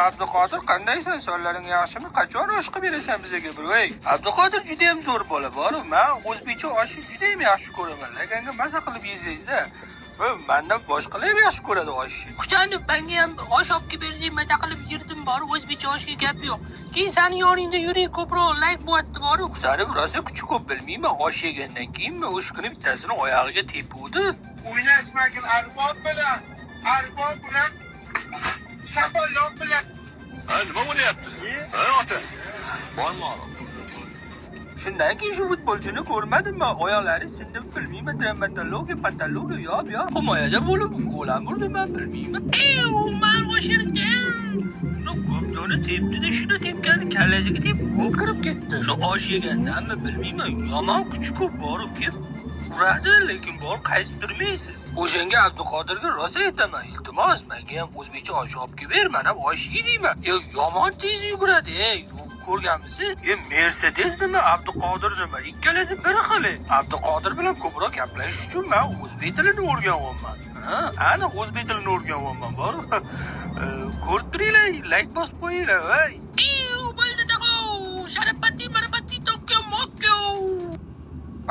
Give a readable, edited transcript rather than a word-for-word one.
Abduqodir, qandaysan? Sonlaring yaxshimi? Qachon osh qilib berasan bizga bir, ey? Abduqodir juda ham zo'r bola bor. Men o'zbekcha oshni juda ham yaxshi ko'raman. Laganga maza qilib yesangizda. Va mendan boshqalar ham yaxshi ko'radi oshni. Husanov, menga ham bir osh olib kelib bersang, maza qilib yerdim bor, o'zbekcha oshga gap yo'q. Keyin sani yoningda yurak ko'proq layk bo'lyapti boru. Husanov rosa kuchi ko'p, bilmayman, osh yegandan keyinmi, o'sha kuni bittasini oyog'iga tepuvdi. O'ynashmagin arbob bilan, arbob bilan, shapaloq bilan. Ha, nima bo'lyapti? Ha, ota. Borma. Shundan keyin shu futbolchini ko'rmadim man. Oyoqlari sindimi, bilmayman, travmatologiya, patologiya, yo'q, yo'q. Himoyada bo'lib gol ham urdi, man bilmayman. Ey, man o'shirdim. Shuni ko'pdoni tepdida, shuni tepgani kallasiga tepib gol kirib ketdi. Shu osh yegandanmi, bilmayman, yomon kuchi ko'p borib kelib uradi, lekin bor qaytib turmaysiz. O'shanga Abduqodirga rosa aytaman, iltimos, menga ham o'zbekcha osh olib kelib ber, men ham osh yeyman. E, yomon tez yuguradi, ey, ko'rganmisiz? E, Mercedes nima, Abduqodir nima, ikkalasi bir xil. Abduqodir bilan ko'proq gaplashish uchun men o'zbek tilini o'rganyapman. Ha, aniq o'zbek tilini o'rganyapman, bor. Ko'rib turinglar, layk bosib qo'yinglar, voy. Ey.